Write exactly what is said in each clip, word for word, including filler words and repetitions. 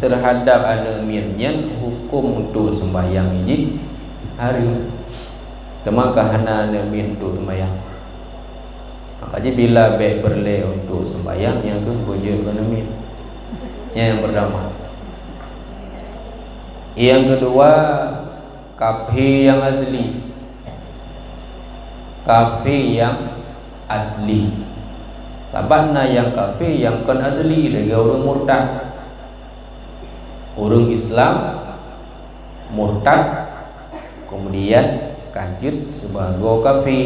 Teuhadab aneuk miet nyan huköm untuk seumbahyang jih hareuem. Teuma ka hana aneuk miet untuk seumbahyang. Maka jih bila bèk peureulèe untuk seumbahyang, nyan keuh beujeuet keu aneuk miet. Nyan nyang peurtama. Nyang keudua, kafé nyang asli. Kafé nyang asli. Sabab na nyang kafé nyang kon asli, lagèe ureueng murtad. Ureueng Islam murtad, kemudian ka jeuet sibagoe kafé.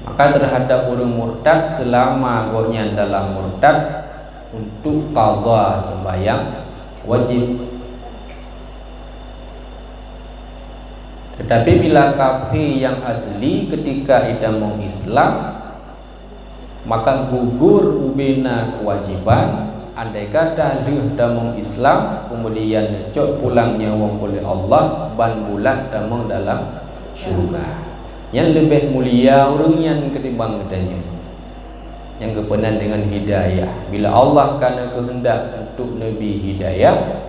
Maka teuhadab ureueng murtad, seulama gobnyan dalam murtad, untuk qadha seumbahyang wajéb. Teutapi bila kafé nyang asli keutika jitamong Islam, maka gugur ubena keuwajéban, andai kata lheueh tamong Islam, keumudian neucok pulang nyawöng ulèh Allah, ban bulat tamong dalam syeuruga. Nyan leubeh mulia ureueng nyan keutimbang geutanyoe. Nyang geupeunan deungon hidayah. Bila Allah ka neukeuheundak untuk neubri hidayah,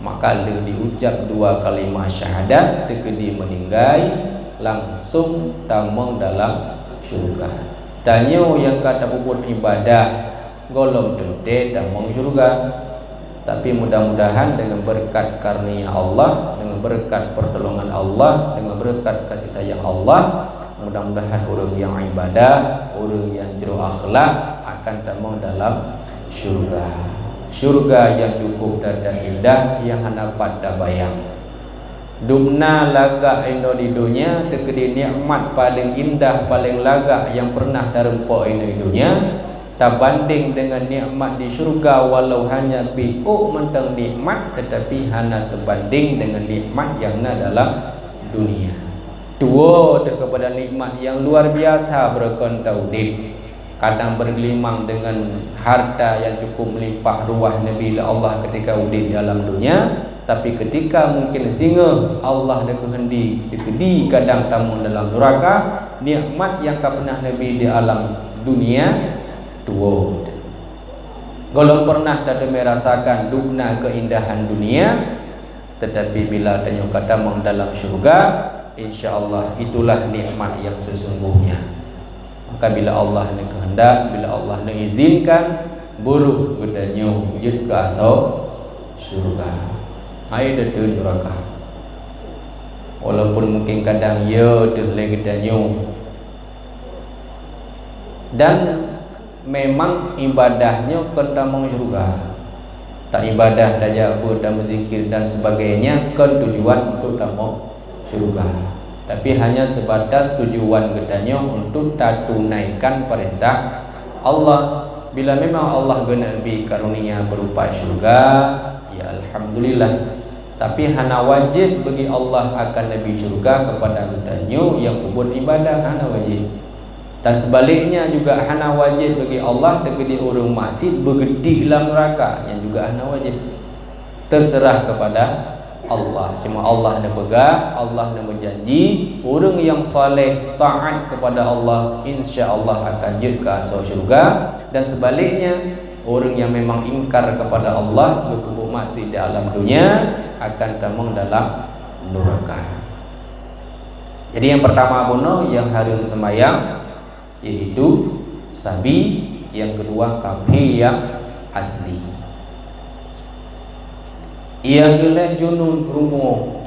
maka lheueh jiucap dua kalimah syahadat, teukeudi meuninggai, langsong tamong dalam syeuruga. Tanyoe nyang ka tapeubuet iébadah, gohlom teuntèe tamong syeuruga. Tapi mudah-mudahan deungon beureukat karunia Allah, deungon beureukat peurtolongan Allah, deungon beureukat kasih sayang Allah, mudah-mudahan ureueng nyang iébadah, ureueng nyang jroh akhlak akan tamong dalam syeuruga. Syeuruga nyang cukup that-that indah nyang hana pat tabayang. Dubna lagak inoe di dônya, teukeudi nikmat paleng indah, paleng lagak nyang peureunah tareumpok inoe di dônya, tabandeng deungon nikmat di syeuruga, walau hanya piôh mantong nikmat, teutapi hana seubandeng deungon nikmat nyang na dalam dônya. Tuwoe teuh keupada nikmat nyang luar biasa beureugon taudép. Kadang beurgeulimang deungon harta nyang cukup meulimpah ruah neubri lé Allah keutika udép di alam dônya, tapi keutika mungken singoh Allah neukeukeundi, teukeudi kadang tamong dalam nuraka, nikmat nyang ka peunah neubri di alam dônya tuwoe. Gohlom peureunah tateumé rasakan dubna keuindahan dônya, teutapi bila tanyoe ka tamong dalam syeuruga, insya Allah itulah nikmat nyang seusungguhnya. Maka bila Allah neukeuheundak, bila Allah neuizinkan, baroh geutanyoe jeuet keu asoe syeuruga. Hai teuteun nuraka. Walaupun mungken kadang yo teuh lé geutanyoe. Dan memang ibadah nyoe kon tamong syeuruga. Taibadah, tajak beuet, tameuzikir dan sebagainya kon tujuan untuk tamong syeuruga. Tapi hanya sebatas tujuan geutanyoe untuk tatunaikan peurintah Allah. Bila memang Allah geuneubri karunia beurupa syeuruga, ya alhamdulillah. Tapi hana wajéb bagi Allah akan neubri syeuruga keupada geutanyoe nyang peubuet ibadah, hana wajéb. Dan seubaliknya juga hana wajéb bagi Allah teukeudi ureuëng maksiet beugeudiek lam neuraka, nyan juga hana wajéb. Teuseurah keupada Allah. Cuma Allah neupeugah, Allah neumeujanji, ureuëng nyang saleh, taát keupada Allah, insya Allah akan jeuet keu asoe syeuruga. Dan seubaliknya, ureuëng nyang memang ingkar keupada Allah, geupeubuet maksiet di alam dônya, akan tamong dalam neuraka. Jadi, nyang peurtama bunoe nyang hareuem seumayang, yaitu sabi, nyang keudua kafé nyang asli. Nyang keulhèe junun, rumoh.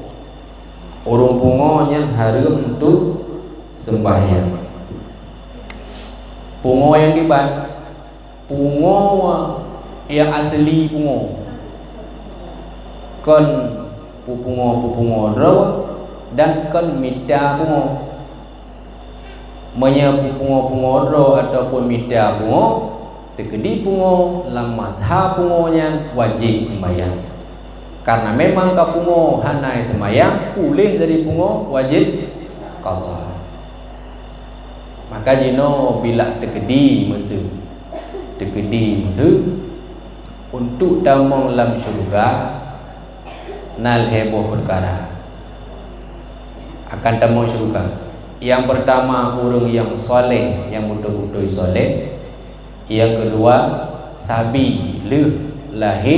Ureuëng pungoe nyan hareuem untuk seumbahyang. Pungoe nyang kiban? Pungoe nyang asli pungoe. Kon peupungoe-peupungoe droe dan kon mita pungoe. Meunyoe peupungoe-pungoe droe ataupun mita pungoe, teukeudi pungoe lam mazhab pungoe nyan wajéb seumayang. Karena memang ka pungoe hana seumayang, puléh dari pungoe wajéb qadha. Maka jinoe bila teukeudi meuseu, teukeudi meuseu, untuk tamong lam syeuruga, na lhèe boh peukara akan tamong syeuruga. Nyang peurtama, ureuëng nyang saleh, nyang beutôi-beutôi saleh. Nyang keudua, sabi, lheueh lahé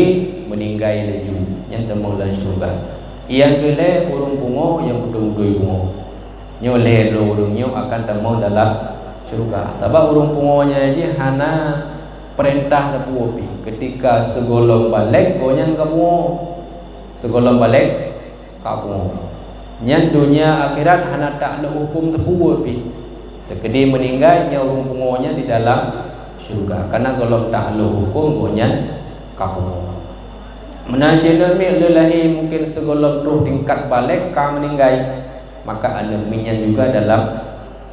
meuninggai laju, nyan tamong lam syeuruga. Nyang keulhèe ureuëng pungo nyang beutôi-beutôi pungo. Nyoe lhèe droe ureuëng nyoe akan tamong dalam syeuruga. Sabab ureuëng pungo nyan jih hana peurintah sapeue pih. Keutika sigohlom balek, gobnyan ka pungo. Sigohlom balek, ka pungo. Nyan donya akhirat hana taklok huköm sapeue pih. Teukeudi meuninggai, nyan ureuëng pungo nyan di dalam syeuruga. Kareuna gohlom taklok huköm, gobnyan ka pungo. Meunan cit aneuëk miet lheueh lahé mungken sigohlom troh tingkat balek ka meuninggai, maka aneuëk miet nyan juga dalam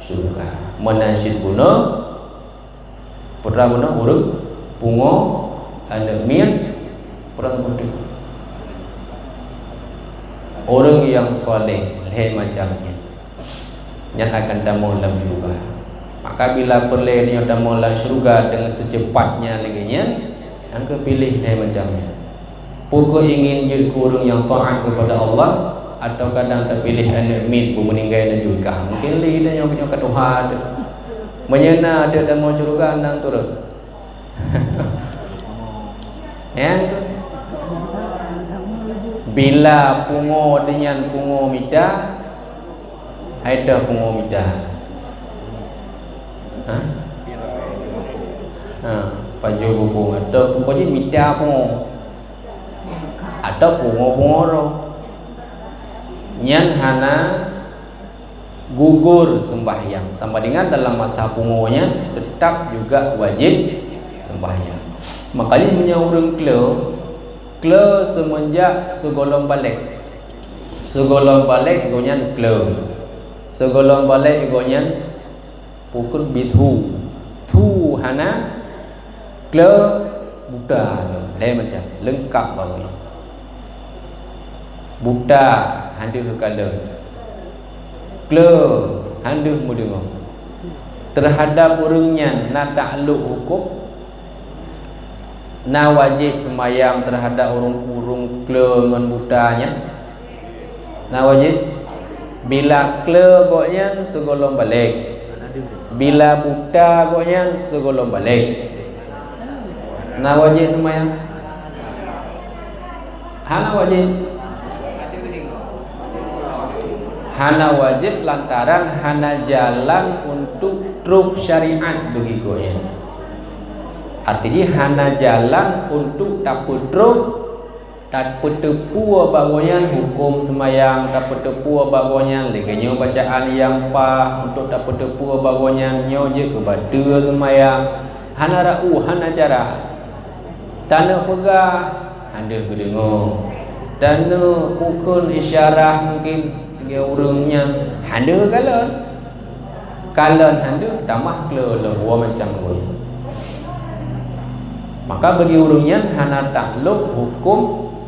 syeuruga. Meunan cit bunoe, peue teuma bunoe ureuëng pungo, aneuëk miet, peue teuma bunoe ureuëng nyang saleh, lhèe macam nyan. Nyan akan tamong lam syeuruga. Maka bila peureulèe nyoe tamong lam syeuruga deungon seuceupatnya lagèe nyan, nyang keupiléh lhèe macam nyan. Peu kheueh ingin jeuet keu ureuëng nyang taát keupada Allah, atawa kadang tapiléh aneuëk miet beu meuninggai laju kah? Mungken lé tanyoe nyoe ka tuha teuh. Meunyoe na teuh tamong syeuruga, nang turot. Ya, tu. Bila pungo deunyan pungo mita, hai teuh pungo mita. Ha? Ha, pajoh bubong atau pungo jih mita pungo. Atau pungo-pungo roh. Nyan hana gugur sembahyang. Sama dengan dalam masa pungo nyan tetap juga wajib sembahyang. Makanya meunyoe ureuëng kleu, kleu semenjak sigohlom balek. Sigohlom balek gobnyan kleu. Sigohlom balek gobnyan pukon bithu. Thu hana, kleu buta, lhèe macam, leungkap bagoe. Buta, hana deuh kalon. Kleu, hana deuh meudeungoe. Teuhadap ureuëng nyan na taklok huköm, na wajéb seumayang teuhadap ureuëng-ureuëng kleu ngon buta nyan? Na wajéb? Bila kleu gobnyan sigohlom balek. Bila buta gobnyan sigohlom balek. Na wajéb seumayang? Hana wajéb. Hana wajéb lantaran hana jalan untuk troh syariat bagi gobnyan. Artinya hana jalan untuk tapeutroh, tapeuteupeue bak gobnyan huköm seumayang, tapeuteupeue bak gobnyan lagèe nyoe bacaan nyang paih, untuk tapeuteupeue bak gobnyan nyoe jeuet keu bateue seumayang. Hana ra'u, hana cara. Taneuk peugah, hana deuh geudeungoe. Taneuk pukon isyarah mungken lagèe ureuëng nyan, hana deuh kalon. Kalon hana deuh, tamah kleu lom, dua macam ureuëng. Maka bagi ureuëng nyan hana taklok huköm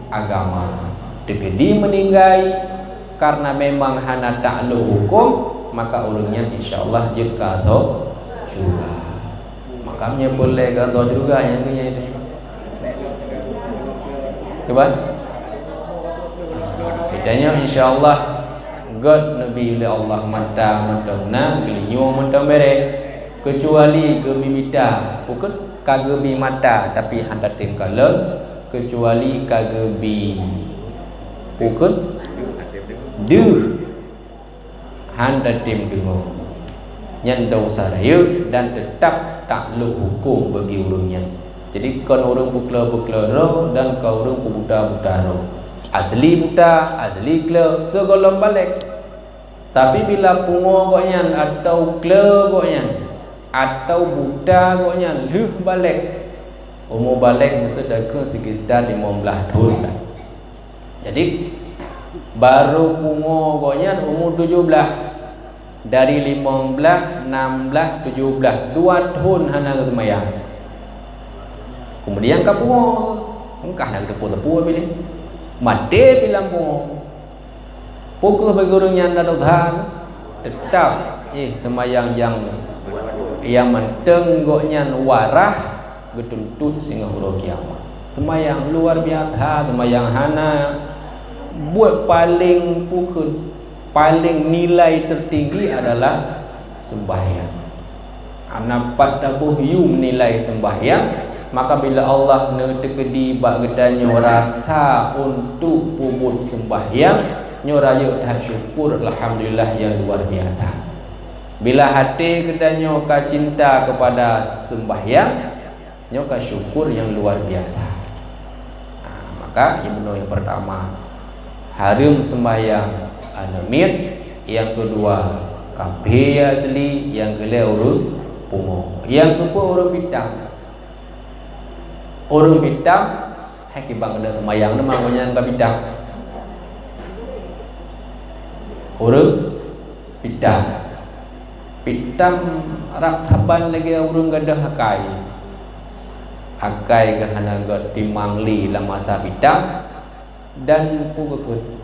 agama. Teukeudi meuninggai, karena memang hana taklok huköm, maka ureuëng nyan insya Allah jeuet keu asoe syeuruga. Maka meunyoe peureulèe keu asoe syeuruga, nyan keuh nyan itu. Cuba. Kita nyoe insya Allah gét neubi lé Allah mata mantong na, geulinyueng mantong bèrèh, keucuali geubi mita, bukon ka geubi mata tapi hana tatem kalon, keucuali ka geubi bukon deuh hana tatem deungoe. Nyan desya rayeuk dan teutap taklok huköm bagi ureuëng nyan. Jadi kon ureuëng beukleu-beukleu droe dan kon ureuëng peubuta-buta droe. Asli buta, asli kleu, sigohlom balek. Tapi bila pungo gobnyan atau kleu gobnyan atau buta gobnyan lheueh balek, umu balek meuseuti keu sekitar limong blaih thon lah. Jadi barô pungo gobnyan umu tujoh blaih, dari limong blaih, nam blaih, tujoh blaih, dua thon hana geuseumayang. Kemudian ka pungo, mungkah na geuteupeue-teupeue piléh. Maté pih lam pungo. Peu kheueh bagi ureuëng nyan na desya? Teutap jih seumayang nyang, nyang mantong gobnyan waras geutuntot singoh uroe kiamat. Seumayang luar biasa, seumayang hana buet paleng pukon, paleng nilai tertinggi adalah sembahyang. Hana pat taboh yum nilai sembahyang, Maka bila Allah neuteukeudi bak geutanyoe rasa untuk peubuet seumbahyang, nyoe rayeuk that syukur, alhamdulillah, nyang luar biasa. Bila até geutanyoe ka cinta keupada seumbahyang, nyoe ka syukur nyang luar biasa. Nah, maka nyang bunoe nyang peurtama, hareuem seumbahyang aneuk miet, nyang keudua, kafé asli, nyang keulhèe ureueng pungo, nyang keupeuet ureueng pitam. Ureueng pitam, hai kiban keuneuk seumayang teuma meunyan ka pitam. Ureueng pitam. Pitam rab saban lagèe ureueng gadôh akai. Akai geuh hana geutimang lé lam masa pitam. Dan peue geukheun.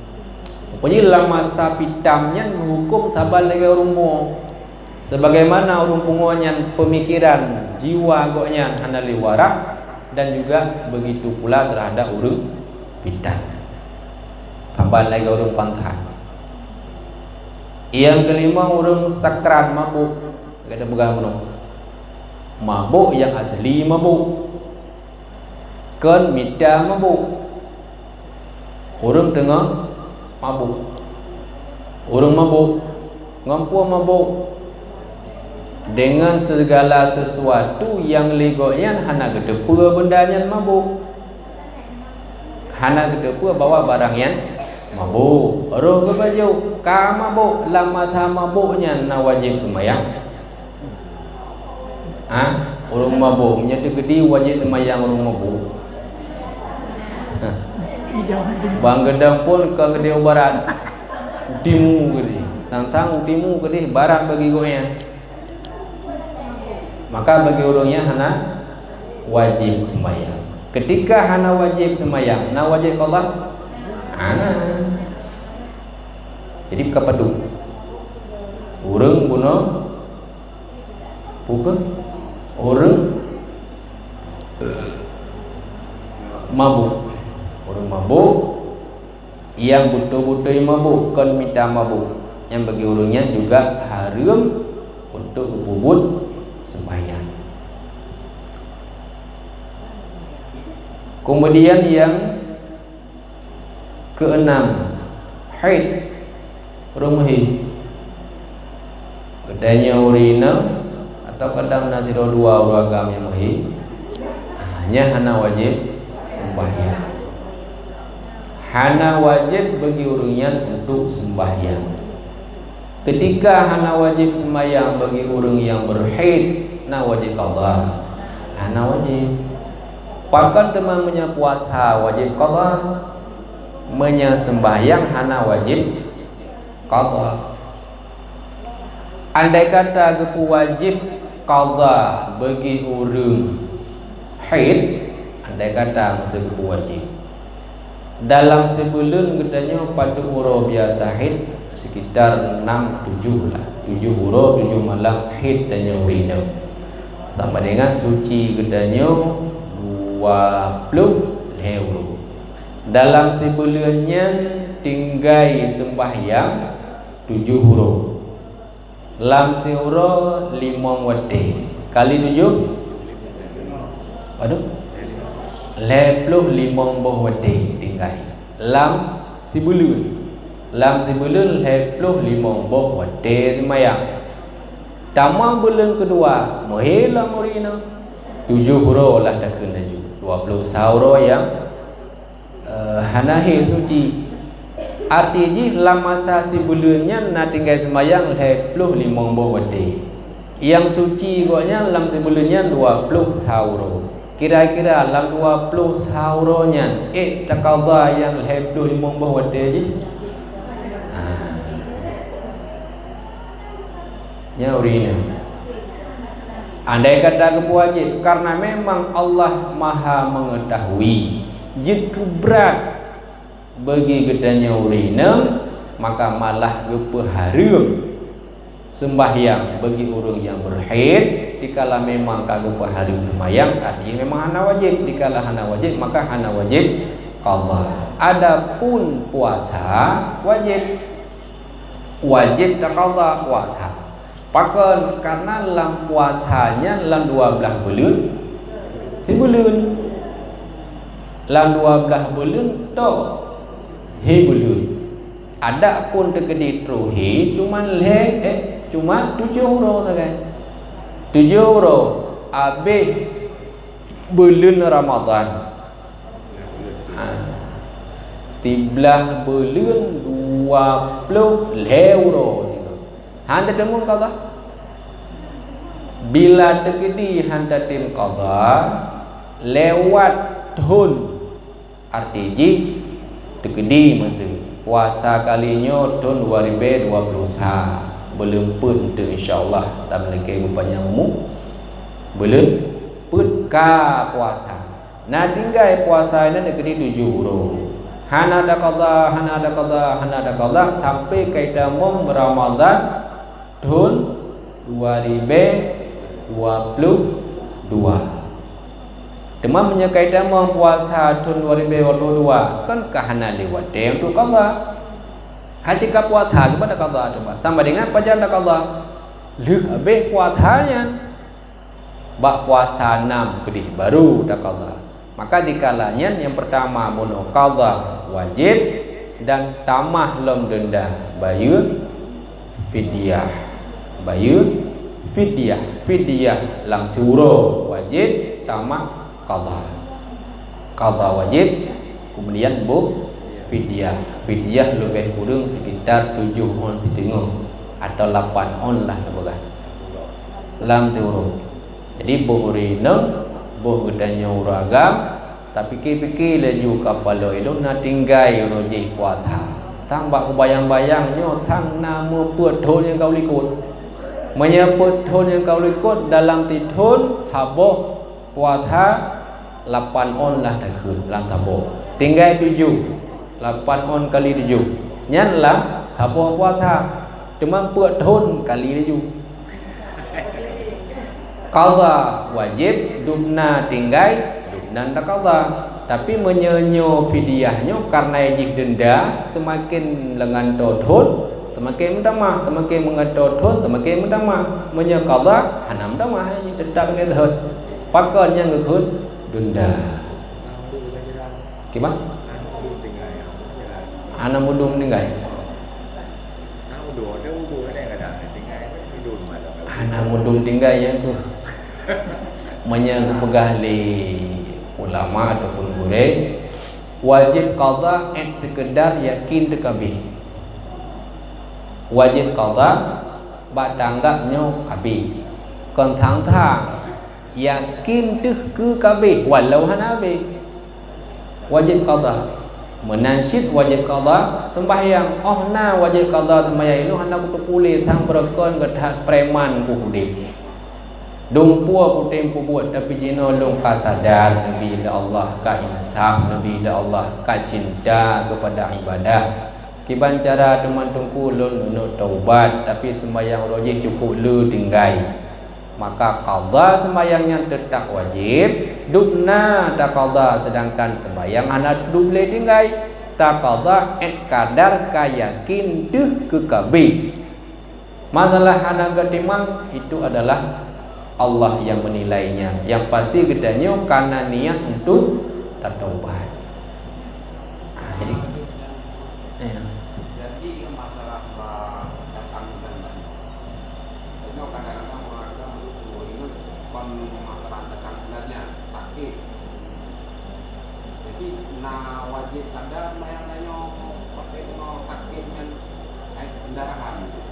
Pokoknya lam masa pitam nyan meuhukôm saban lagèe ureueng pungo. Sebagaimana ureueng pungo nyan peumikiran jiwa gobnyan hana lé waras dan juga begitu pula terhadap ureueng pitam. Saban lagèe ureueng pantat. Nyang keulima, ureueng sakrat mabök. Gata peugah bunoe. Mabök nyang asli mabök. Kon mita mabök. Ureueng teungoh mabök. Ureueng mabök. Ngon peue mabök? Dengan segala sesuatu nyang lé gobnyan hana geuteupeue benda nyan mabök. Hana geuteupeue bahwa barang nyan mabök. Roh geubacut, ka mabök, lam masa mabök nyan na wajéb seumayang. Ha? Ureueng mabök, meunyoe teukeudi wajéb seumayang ureueng mabök. Ha. Ban geudong pun ka geudeh u barat. U timu keudeh. Tang-tang u timu keudeh barat bagi gobnyan. Maka bagi ureueng nyan hana wajéb seumayang. Ketika hana wajéb seumayang, na wajéb qadha? Hana. Jadi ka padub. Ureueng bunoe Bukan ureueng mabök. Ureueng mabök, nyang beutôi-beutôi mabök, kon mita mabök, nyang bagi ureueng nyan juga hareuem untuk geupeubuet seumbahyang. Keumudian nyang keuenam, haid, ureueng meuhi. Geutanyoe ureueng inong atawa kadang na sidroe dua ureueng agam nyang meuhi, ah, nyan hana wajéb seumbahyang. Hana wajéb bagi ureueng nyan untuk seumbahyang. Keutika hana wajéb seumayang bagi ureueng nyang berhaid, na wajéb qadha? Hana wajéb. Pakon teuma meunyoe puasa wajéb qadha, meunyoe seumbahyang hana wajéb qadha? Andai kata geupeuwajéb qadha bagi ureueng haid, andai kata meusé geupeuwajéb. Dalam sibuleuen geutanyoe padub uroe biasa haid sekitar nam tujoh lah. Tujoh uroe, tujoh malam haid tanyoe ureueng inong. Sama dengan suci geutanyoe dua ploh lhèe uroe. Dalam sibuleuen nyan tinggai seumbahyang tujoh uroe. Lam siuroe limong watèe. Kali tujoh? Padub? Lhèe ploh limong boh watèe tinggai. Lam sibuleuen. Lam sibuleuen lhèe ploh limong boh watèe seumayang. Tamong buleuen keudua, meuhé lom ureueng inong. Tujoh uroe lah takheun laju. Dua ploh sa uroe nyang eh, hana hé suci. Arti jih lam masa sibuleuen nyan na tinggai seumayang lhèe ploh limong boh watèe. Nyang suci gobnyan lam sibuleuen nyan dua ploh sa uroe. Kira-kira lam dua ploh sa uroe nyan, ék taqadha nyang lhèe ploh limong boh watèe jih? Ha. Nyan ureueng inong. Andai kata geupeuwajéb, karena memang Allah Maha Mengetahui, jeuet keu brat bagi geutanyoe ureueng inong, maka malah geupeuhareuem seumbahyang bagi ureueng nyang berhaid. Dikala memang ka geupeuhareuem seumbahyang, artinya memang hana wajéb. Dikala hana wajéb, maka hana wajéb qadha. Adapun puasa wajéb. Wajéb taqadha puasa. Pakon? Karena lam puasa nyan lam dua blaih buleuen Hi buleuen. Lam dua blaih buleuen tok hi buleuen. Adak phon teukeudi troh hi cuma lhèe, eh, cuma tujoh uroe sagai. Tujoh uroe abéh buleuen Ramadhan. Ha. Siblaih buleuen dua ploh lhèe uroe. Hana teuteumé qadha. Bila teukeudi hana teuteumé qadha, lewat thon, arti jih teukeudi masa. Puasa kali nyoe thon dua ribèe dua ploh sa, buleuen peuet teuk insya Allah, dan meulakèe beupanyang umu, buleuen peuet ka puasa. Na tinggai puasa nyan teukeudi tujoh uroe. Hana taqadha, hana taqadha, hana taqadha sampai ka itamong Ramadhan thon dua ribèe dua ploh dua. Teuma meunyoe ka itamong puasa thon dua ribèe dua ploh dua, kan ka hana lé watèe untuk qadha. Hana ka puasa kiban taqadha teuma. Sama dengan pajan taqadha. Lheueh abéh puasa nyan. Bak puasa nam keudeh baru taqadha. Maka dikala nyan nyang peurtama bunoe qadha wajéb dan tamah lom deunda bayeue fidyah. Bayeue fidyah. Fidyah lam siuroe wajéb tamah qadha. Qadha wajéb, keumudian boh fidyah. Fidyah leubeh kureueng sekitar tujoh ôn siteungoh atau lapan ôn lah teupeugah. Lam siuroe. Jadi boh ureueng inong, boh geutanyoe ureueng agam, tapike-pike laju keu apaloe lôn na tinggai uroe jih puasa. Sang bak kubayang-bayang nyoe sang na meupeuet thon nyang ka u likot. Meunyoe peuet thon nyang ka u likot dalam sithon saboh puasa lapan ôn lah takheun lam saboh. Tinggai tujoh, lapan ôn kali tujoh. Nyan lam saboh puasa. Teuma peuet thon kali tujoh. Qadha wajéb, dubna tinggai, dubna taqadha. Tapi meunyoe nyoe fidyah nyoe kareuna jih deunda, seumaken leungan toe thon, seumaken meutamah, seumaken leungan toe thon, seumaken meutamah. Meunyoe qadha, hana meutamah, teutap lagèe thon. Pakon nyang geukheun deunda. Kiban? Hana mudum tinggai. Hana mudum tinggai nyan tu. Meunyoe geupeugah lé ulama ataupun gurèe, wajéb qadha 'et seukeudar yakin teuh ka abéh. Wajéb qadha bak tanggap nyoe ka abéh. Kon thang-thang. Yakin teuh keu ka abéh, walau hana abéh. Wajéb qadha. Meunan cit wajéb qadha seumbahyang. Óh na wajéb qadha seumbahyang, ilôn hana kuteupue lé, sang beureukan geuh that preman kuh udép. Dum peue kutem peubuet, tapi jinoe lôn ka sadar neubi lé Allah, ka insaf neubi lé Allah, ka cinta keupada ibadah. Kiban cara teuma teungku lôn neuneuk taubat, tapi seumbahyang uroe jih cukôp le tinggai. Maka qadha seumbahyang nyan teutap wajéb, dubna taqadha, seudangkan seumbahyang hana dub lé tinggai, taqadha 'et kadar ka yakin teuh keu ka abéh. Masalah hana geutimang, itu adalah Allah yang menilainya. Yang pasti geutanyoe kana niat untuk tataubat. Ha, jadi, ya. Jadi, masalah, eh, datang bulan banyak. Kadang-kadang orang agama itu ingat bukan masalah datang bulannya, sakit. Jadi, na wajéb kada mayang tanyoe pakai keunoe sakit nyan, eh, pendarahan.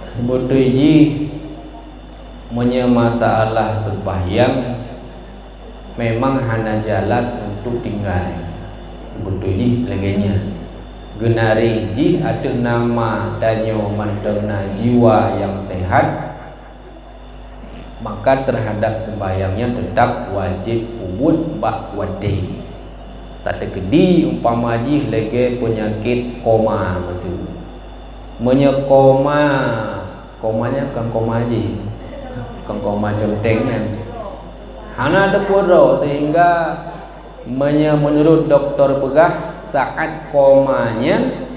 Sebeutôi jih, meunyoe masalah seumbahyang, memang hana jalan untuk tinggai. Sebeutôi jih lagèe nyan. Geunari jih ateueh nama tanyoe mantong na jiwa nyang seuhat, maka teuhadab seumbahyang nyan teutap wajéb peubuet bak watèe. Tateukeudi umpama jih lagèe peunyakét koma maksud. Meunyoe koma, koma nyan kon koma jih, kon koma conteng nyan. Hana teupeu droe sehingga meunyoe meunurot dokto peugah saát koma nyan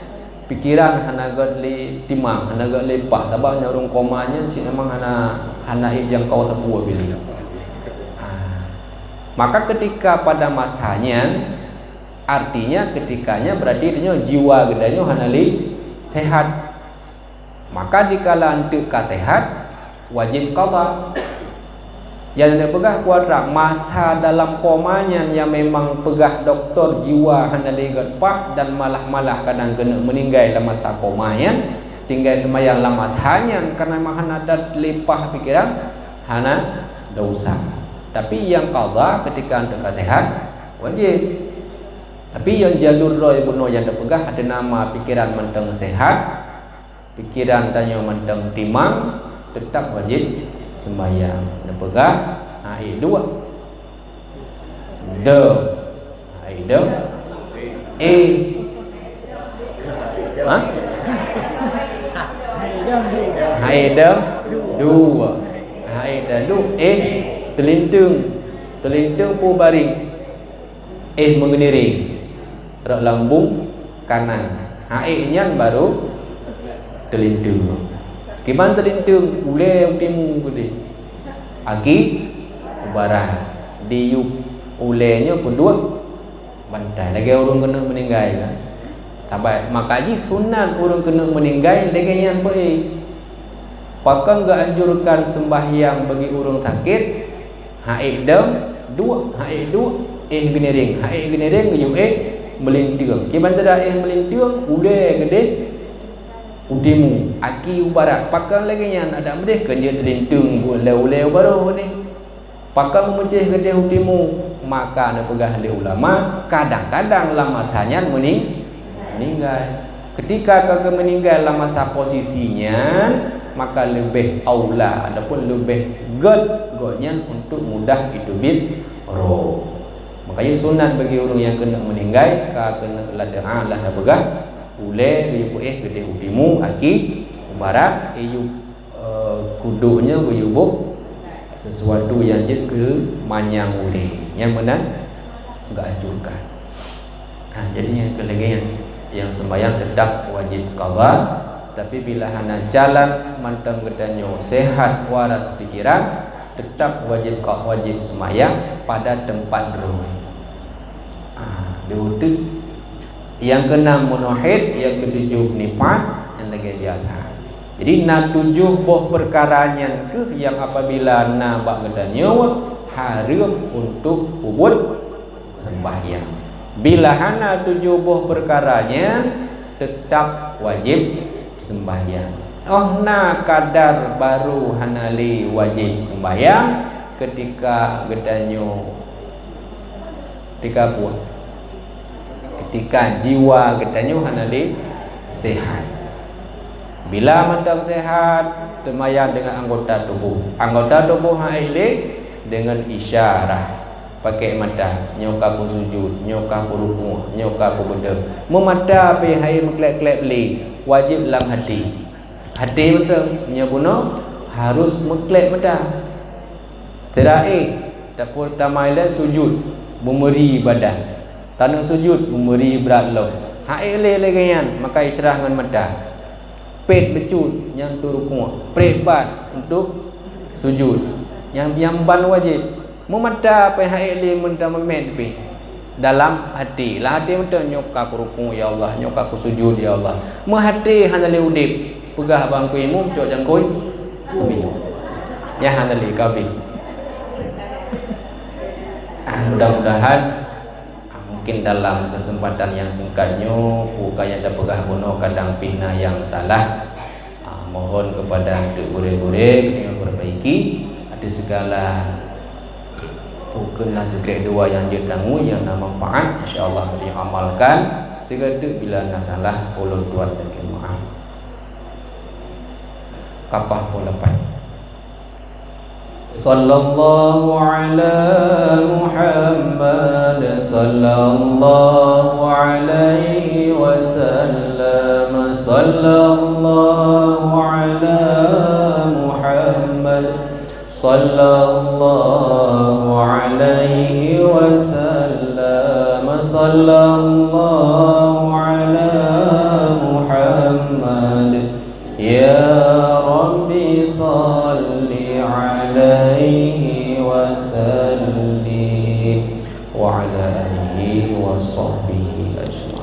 Pikiran hana gét lé timang, hana gét lé paih, sabab nyang ureuëng koma nyan cit memang hana, hana ék jangkau sapeue bile. Ha. Maka ketika pada masa nyan, artinya ketika nyan berarti tanyoe jiwa geutanyoe hana lé sehat. Maka dikala eunteuk ka sehat, wajéb qadha. Nyang neupeugah kuatra masa dalam koma nyan nyang memang peugah dokto jiwa hana lé gét paih dan malah-malah kadang keuneuk meuninggai lam masa koma nyan, tinggai seumayang lam masa nyan karena memang hana that lé paih pikiran, hana desya. Tapi nyang qadha ketika eunteuk ka sehat, wajéb. Tapi nyang jalur droe bunoe nyang teupeugah ateueh nama pikiran mantong sehat, pikiran tanyoe mantong timang, teutap wajéb seumayang. Neupeugah, hai dua. Deuh. Hai deuh. Eh. Ha? Hai deuh. Dua. Hai deuh. Eh. Teulinteung. Teulinteung pu baring. Eh meungeuneureng rot lambung kanan. Haék nyan barô teulinteung. Kiban teulinteung, ulée u timu keudeh. Aki u barat. Diyueb ulée nyoe peuduek bantai. Lagée ureuëng keuneuk meuninggai kan. Sabai, maka jih sunat ureuëng keuneuk meuninggai lagée nyan beu-éh. Pakon geuanjurkan seumbahyang bagi ureuëng sakét, haék deuh, duek, haék duek, éh geuneureng, haék geuneureng geuyue éh meulinteung. Kiban cara éh meulinteung, ulée geudeh u timu, aki u barat. Pakon lagée nyan adak meudeh keu jeuet teulinteung buet lé ulée u barôh nyoe. Pakon meumeucéh geudeh u timu, maka neupeugah lé ulama, kadang-kadang lam masa nyan meuning-, meuninggai. Ketika ka geumeuninggai lam masa posisi nyan, maka leubeh aula ataupun leubeh gét gobnyan untuk mudah jiteubiet roh. Makanya sunat bagi ureuëng nyang keuneuk meuninggai, ka keuneuk ladeuh, ah, lah tapeugah, ulée geuyue peuéh geudeh u timu, aki u barat, geuyue eh, kuduknya geuyue boh sesuatu nyang jeuet keu manyang ulée. Nyang meunan geuanjurkan. Ha, jadi nyang keu lagée nyan, nyang seumbahyang teutap wajéb qadha, tapi bila hana jalan mantong geutanyoe sehat waras pikiran, teutap wajéb qa-, wajéb seumbahyang pada teumpat droe. Ah, di uteuk. Nyang keunam meunoe haid, nyang keutujoh nifas, nyang lagée biasa. Jadi na tujoh boh peukara nyan kheueh nyang apabila na bak geutanyoe hareuem untuk peubuet seumbahyang. Bila hana tujoh boh peukara nyan, teutap wajéb seumbahyang. Óh na kadar barô hana lé wajéb seumbahyang, keutika geutanyoe Keutika buet. Keutika jiwa geutanyoe hana lé sehat. Bila mantong sehat, teuma nyang deungon anggota tuboh. Anggota tuboh hai lé deungon isyarah. Pakai mata, nyoe ka ku sujud, nyoe ka ku rukuk, nyoe ka ku beudôh. Meumata pih hai meukleb-kleb lé, wajéb lam hati. Hati mantong, nyoe bunoe harus meukleb mata. Sira éh, tapeutamai lé sujud, beumeuri badan. Taneuk sujud, beumeuri brat lom. Hai lé lagée nyan, maka isyarah ngon mata. Pet beucut, nyan tu rukuk. Pret bat untuk sujud. Nyang, nyang ban wajéb. Meumata pih hai lé meutameumet pih. Dalam hati, lam hati mantong, "Nyoe ka kurukuk, ya Allah, nyoe ka kusujud, ya Allah." Meuhati hana lé udeb, peugah bak Teungku Imum, cok jangkôi, nyan hana lé ka abéh. Ah, mudah-mudahan, ah, mungkin dalam kesempatan yang singkat nyoe, peue nyang tapeugah bunoe kadang pih na nyang salah. Ah, mohon kepada untuk gurée-gurée keuneuk perbaiki ateueh segala peue keuh na sikrék dua nyang jeuet tanggui nyang na manfaat, insya Allah diamalkan. Sigoe teuk bila na salah, ulôn tuan lakée meu'ah. Kapah peulepai. Sallallahu ala Muhammad, sallallahu alaihi wasallam, sallallahu ala Muhammad, sallallahu alaihi wasallam, sallallahu ala Muhammad. ala alihi wa sahbihi ajma'in.